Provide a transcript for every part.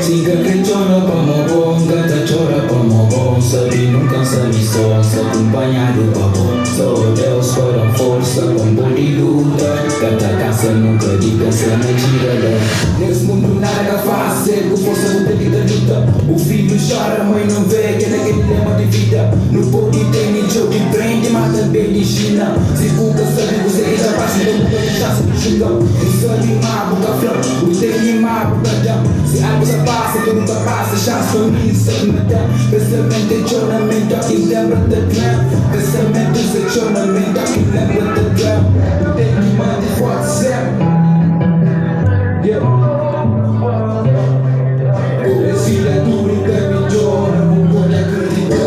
Si N ka kre txora pamo bo, N ka ta txora pamo bo. N sabe nunka N sta mi so, N sta kunpanhadu pa bo. So Deus pa da-m forsa pa N pode luta. Ka ta kansa nunka di pensa na txiga la. Nes mundu nada ka fásil, ku forsa bu ten ki ta luta. Bu fidju txora, mãe não vê, kel-la k'é dilema di vida. Nu pode tene txeu di prende, má tanbê di inxina. Si bu ka sabe kuzê ki ta pasa, nton bu ka ten xansi di julga-m. Bu sabe má bu ka fla-m, bu tene má bu ka da-m. Si algu sa pasa, tudu ta pasa, xansi pa mi sa na ten. Pensamentu é txeu na menti, óki N lenbra ta duê-m. Pensamentus é txeu na menti, óki N lenbra ta duê-m. Bu ten ki mante fórti sénpri. Yeah. Bu filha tudu ka midjora, bu pode akredita.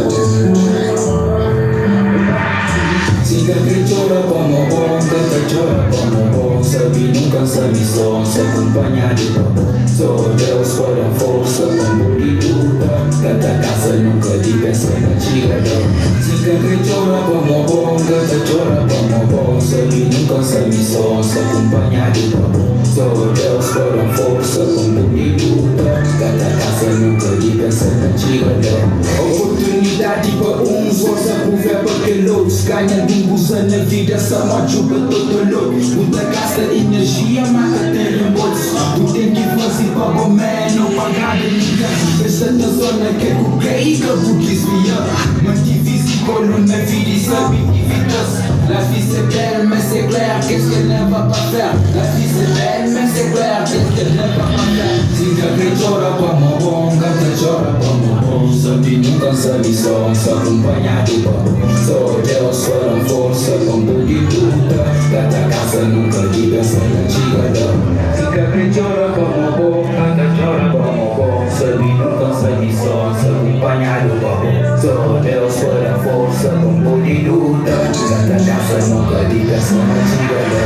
Si N ka kre txora pamo bo, N ka ta txora pamo bo. N sabe nunka N sta mi so, N sta kunpanhadu pa bo. So Deus pa da-m forsa pa N pode luta. Ka ta kansa nunka di pensa na txiga la. Si N ka kre txora pamo bo, N ka ta txora pamo bo. N sabe nunka N sta mi so, N sta kunpanhadu pa bo. So Deus pa da-m forsa pa N pode luta. Ka ta kansa nunka di pensa na txiga la. Oportunidadi pa uns, forsa ku fé pa kel otus. Ganha algun kuza na vida sa mó djuda totolokus. Bu ta gasta inerjia ma ka ten reembolsu. Bu ten ki faze pa bo mé, no pa agrada ningen. Presta atenson na ke ku kre i ka bu disvia. Manti visikolu na vida i sabe ivita-s. La vie c'est belle mais c'est clair qu'est-ce qu'elle ne va pas faire. La vie c'est belle mais c'est clair qu'est-ce qu'elle ne va pas faire. Si N ka kre txora pamo bo, N ka ta txora pamo bo. N sabe nunka N sabe so, N sta kunpanhadu pa bo. So Deus pa da-m forsa pa N pode luta. Ka ta kansa nunka di pensa na txiga la. Si N ka kre txora pamo bo, N ka ta txora pamo bo. N sabe nunka N sabe so, N sta kunpanhadu pa bo. So Deus pa da-m forsa pa N pode luta. Ka ta kansa nunka di pensa na txiga la.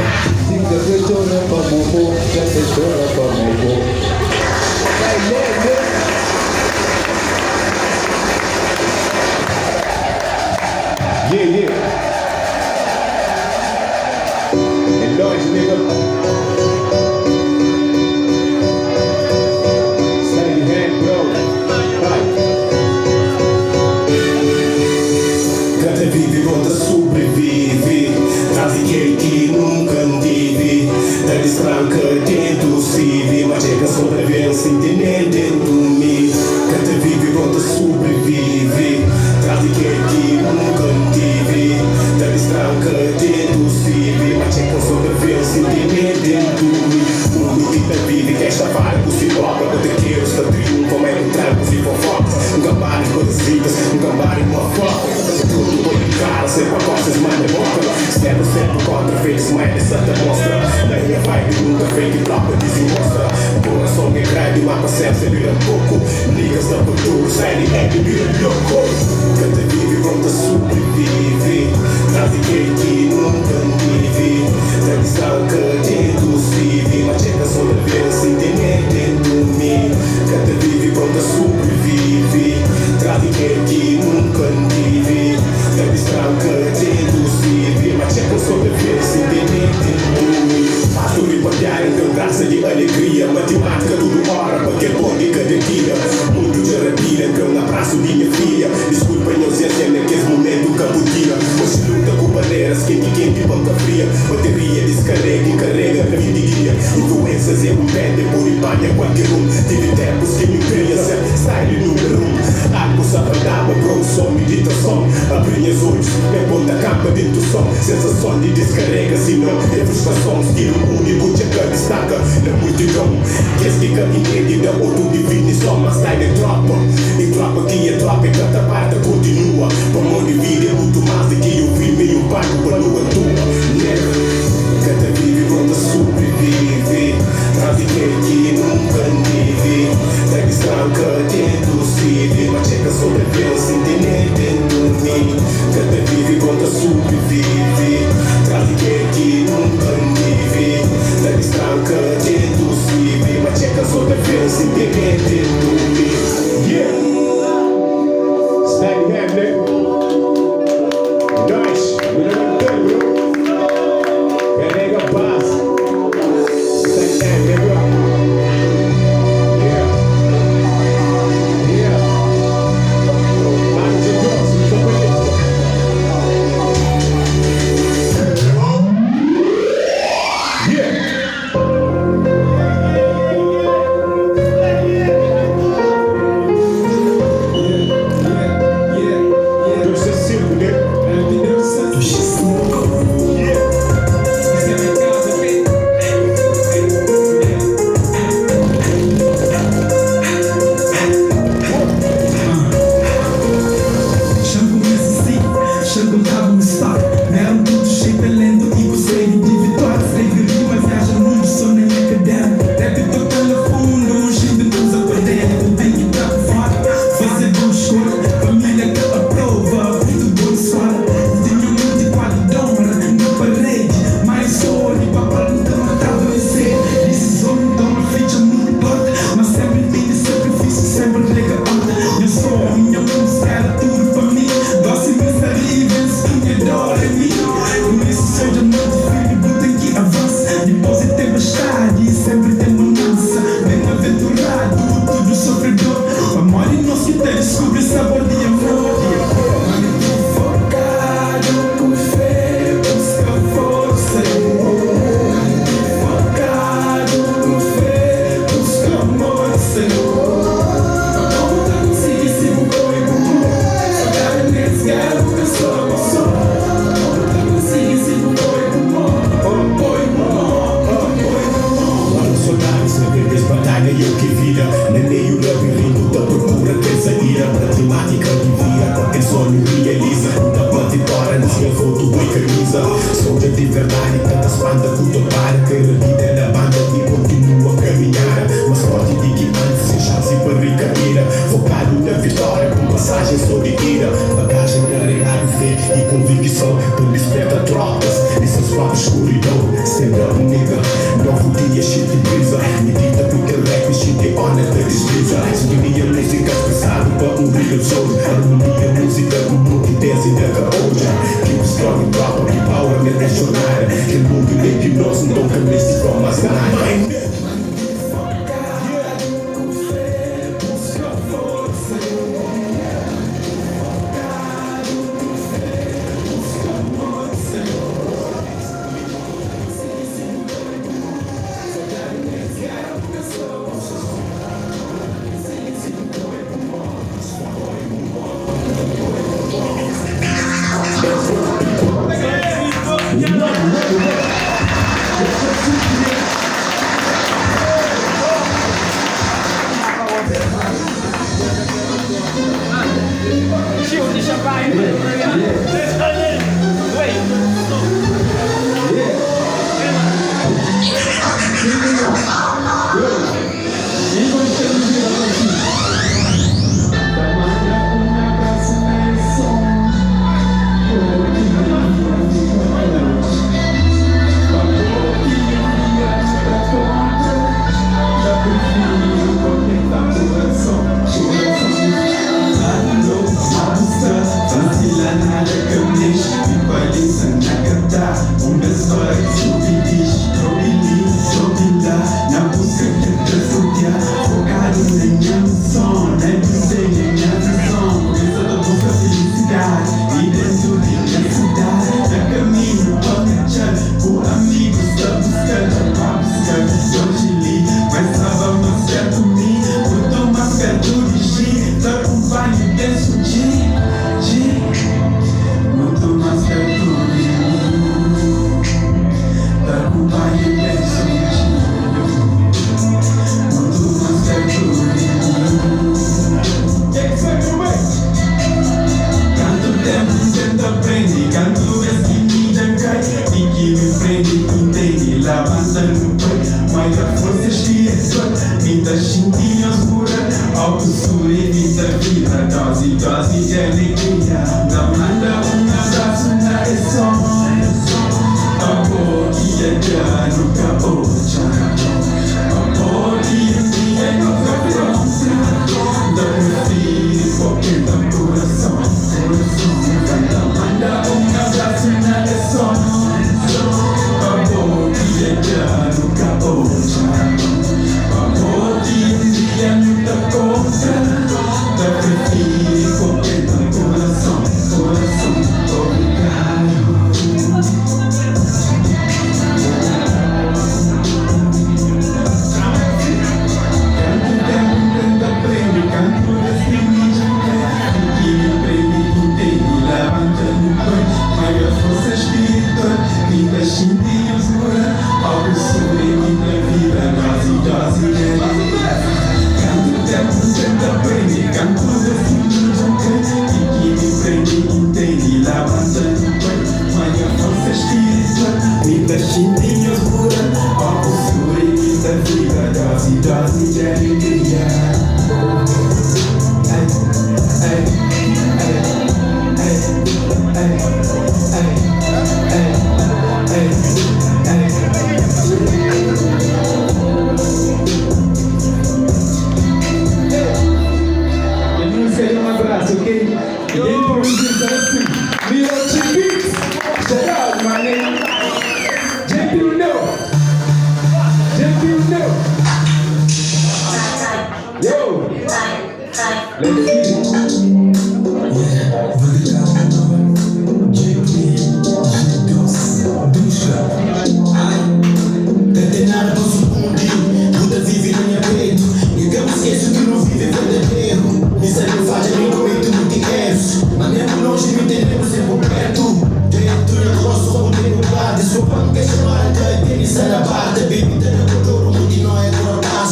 Si N ka kre txora pamo bo, N ka ta txora pamo bo. Yeah, yeah. É nóis, nigga. Steady hand, bro. Vai. Ka ta vive, bo ta sobrevive. Tras di kel ki nunka N tive. Ta distranka dentu sivi. Ma txeka sobrevense N tene dentu mi. Ka ta vive, bo ta sobrevive. Tras di kel ki nunka N tive. Ta distranka dentu sivi. Ma txeka sobrevense N tene dentu mi. Mundu ki ta vive ka sta fala ku si boka. Botekerus ta triunfa, ma é ku trampus i fofokas. N ka bali parasitas, N ka bali motherfucker. Tudu pa di kara, sen pa kostas, manda boka. Sendo sempre kontra felis, ma el sa ta mostra. Na nha vibe nunka fake, tropa disimostra. Korason é grandi, ma pasiensia bira poku. Niggas na futuru, sai di app bira loko. Ka ta vive, bom ta sobrevive. Tras di kel ki nunka N tive. Ta distranka dentu sivi. Ma txeka sobrevense N tene dentu mi. Ka ta vive, bom ta sobrevive. Tras di kel ki nunka N tive. Ta distranka dentu sivi. Ma txeka sobrevense N tene dentu mi. Pasu ripapiadu, N ten grasa di alegria. Matimátika tudu ora pa kel bon di kada dia. Mundu dja rabida, N kre un abrasu di nha filha. Diskulpa nha auzensia na kes mumentu ka pudia. Oxi luta ku bareras, kenti kenti pa N ka fria. Bateria diskarega i karega na 20 dia. Influências é un bende, pode panha kualker un. Tive tempus ki mi kria ser style númeru un. Algu sa faltaba, bro, so miditason. Abri nhas odjus, me bota kampa dentu son. Sensason di diskarega, si non é frustrason. Stilu úniku dja ka distaka na multidon. Kes ki ka intende da otu difinison. Ma style é tropa, i tropa ki é tropa é ka ta para, ta kontinua. Pamodi vida é mutu más di ki un filmi i un palku pa nu atua. Nigga, ka ta vive, bro, ta sobrevive. Tras di kel ki nunka N tive. Ta distranka dentu sivi. Ma txeka sobrevense N tene dentu mi. Ka ta vive, bro, ta sobrevive. Tras di kel ki nunka N tive. Ta distranka dentu sivi. Ma txeka sobrevense N tene dentu mi. Yeah. Steady hand, nigga. Nice. We don't have bro. Carrega paz. Steady hand, nigga. Yeah. Na meio labirinto ta procura kel saída. Matemática di vida pa kel sonho realiza. Ta bate tora nos foto bai camisa. Soldier di verdade ka ta spanta ku topada. Kel vida na banda e continua a caminhar. Mais forte de que antes, sem chance para recaída. Focado na vitória, com passagem só de ida. Bagagem carregada, fé e convicção. Pra desperta tropas e seus próprios escuridão. Stand up, nigga. Novo dia cheio de brisa. Medita com teu rap cheio de onda da desliza. Sintonia música expressado para um real soul. Harmonia, música com muito intensa e da caoja. Keep strong, tropa, keep power na jornada. Que mundo é de nós, então que me com mais nada.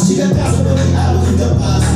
Chega a casa, bebe água e dá paz.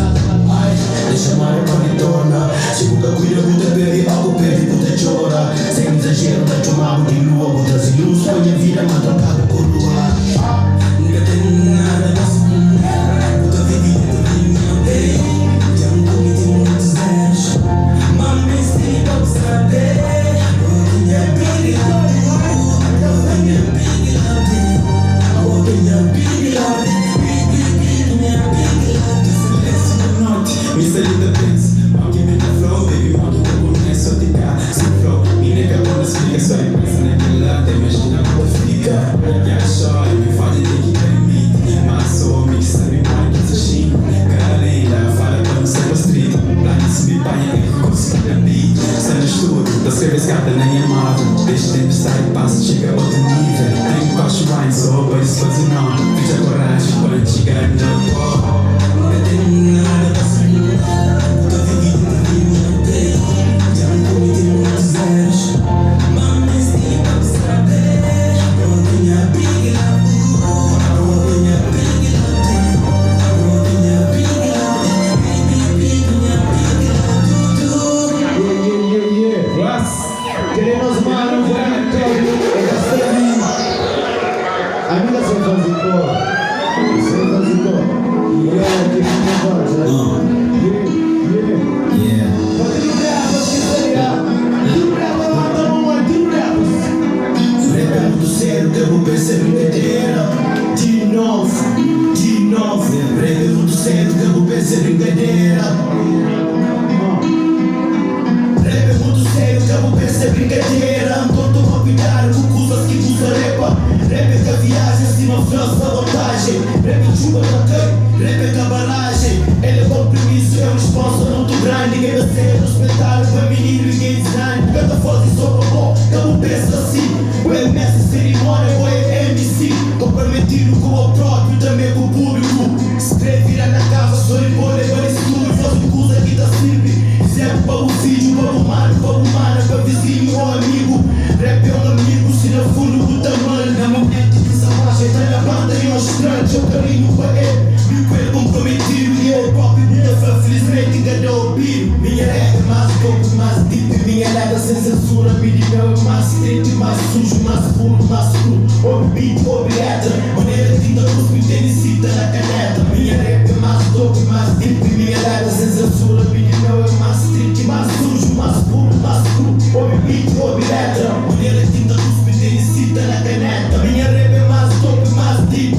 más puru, más kru. Obi beat, obi letra, manera tinta kuspi tene sita na kaneta. Minha rap é más dope, más deep, minha letra sem censura. Beat meu é más street, más sujo, más puru, más kru. Obi beat, obi letra, manera tinta kuspi tene sita na kaneta. Minha rap é más dope, más deep.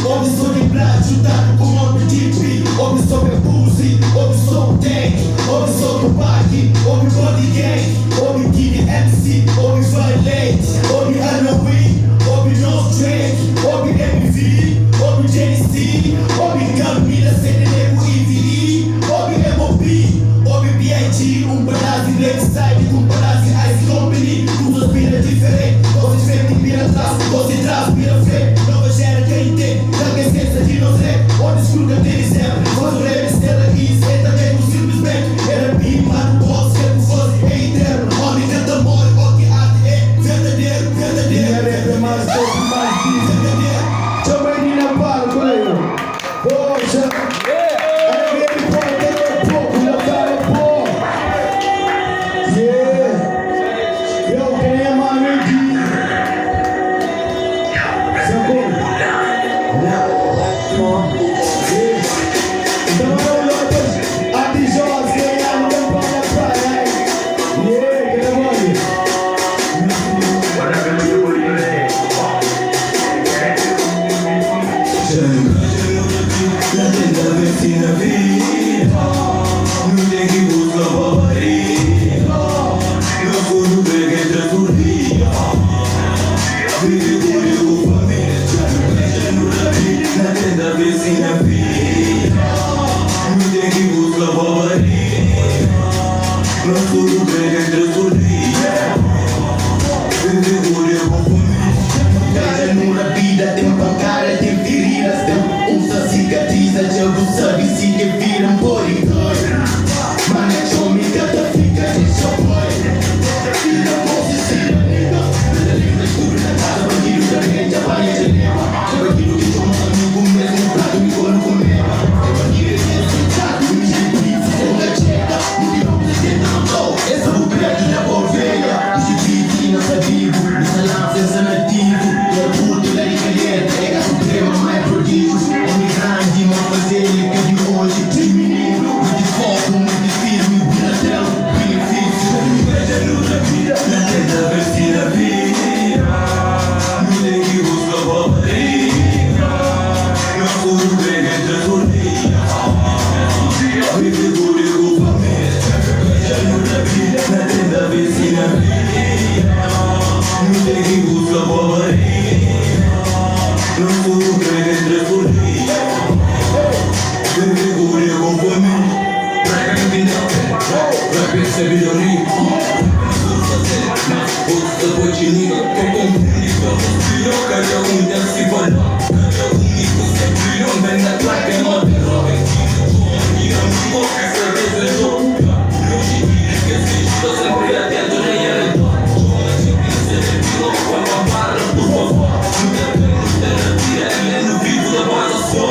Obi som di Blat djuntadu ku Mobb Deep. Obi som Bepuzzi, obi som Tank, obi som Tupac, obi Body Gang, obi Kid MC, obi Violent, obi Halloween, obi Nos Drake, obi MV, obi Jay-Z, obi Camila, CDD ku EVE, obi MOB, obi B.I.G. Un padás di Lakeside ku un padás di Ice Company. Kuzas bira diferenti, gosi frenti bira tras, gosi tras bira frenti. Nova jera ka intende kal ki é esensia di nos rap. Old school ka tene zebra, faz o rap ser raiz. É tanbe ku simplismenti era bi, ma nu pode ser ku faze é iternu. Omi ka ta more, o ki arti é verdaderu, verdaderu. Minha rap é más dope, más deep. Verdaderu. Txoma di na palco aí. Poxa, alegria di porta não é pouco, na cara pô. Yeah. Yo, quem é mano de Sacou? Yeah. Então Lopes, Adijós, ganhando campeão na praia. Yeah, que é mole. Na tenta vense na vida, nu ten ki buska pa barriga. Nos tudu krê ki entra tur dia, vive kuri ku família. Dja nu rabida. Na tenta vense na vida, nu ten ki buska pa barriga. Nos tudu krê ki entra tur dia, vive kuri ku família. Dja nu rabida, ten pankada, ten feridas, ten usa sikatriza. Dja bu sabe si ke vira bodyguard. Mana txomi ka ta fika, dexa boy. Vida moça sira nigga. Na casa bandido também já panha janela. É bandido que chama amigo mesmo prato me quando comeba. É bandido que é sentado, me gente checa. No quilômetro 70 não tô. Esse é o preto da ovelha. Os não sabigo, nessa lança esse nativo. É puto lá de caliente, é a suprema, mas é prodígio. Homem grande, mas fazer que de hoje. De menino, muito foco, muito firme. Vira teu benefício. Na tenta vencer na vida, nu ten ki buska pa barriga. Nos tudu krê ki entra tur dia, vive kuri ku família. Dja nu rabida. Na tenta vense na vida, nu ten ki buska pa barriga. Nos tudu krê ki entra tur dia, vive kuri ku família. Rap é sabedoria. Cada um deve se valor. Cada único sempre um bem na placa, não sempre atento, nem era por favor. Nunca vivo da base só.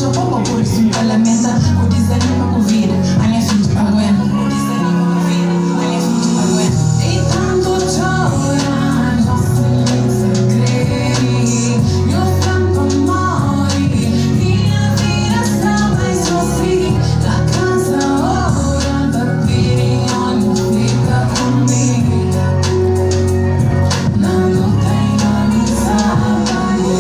txeu pa bo Pur isu N ka lamenta Ko dizanima ku vida A nha fidju aguenta Ko dizanima ku vida A nha fidju aguenta I tantu txora Nhos sa kre Nhos fla-m pa N móre Minha vida sta mais doce Ta kansa ora N ta pidi nho nho fika comigo Na luta i na amizadi.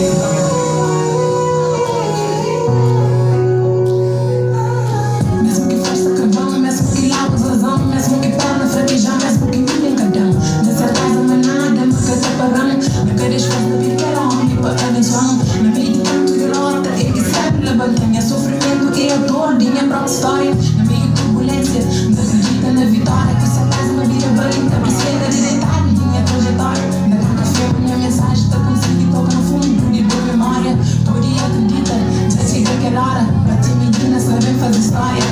Mesmu ki forsa kaba-m, mesmu ki láguas vaza-m, mesmu ki perna frakeja, mesmu ki ningen ka da-m Na serteza ma nada ma ka ta para-m Na kada esforsu na bira kel ómi pa abensua-m Na meiu di tantu derota é ki sénpri labanta-m Nha sufrimentu é autor di nha própi stória Na meiu di turbulénsia N ta kridita na vitória Ku serteza ma bida bali N ta prisfenda di detalhi di nha trajetória N ta konta fé ma nha mensaji ta konsigi toka na fundu di bo memória Pode akridita, dja txiga kel óra Bati Medina, sta ben faze stória.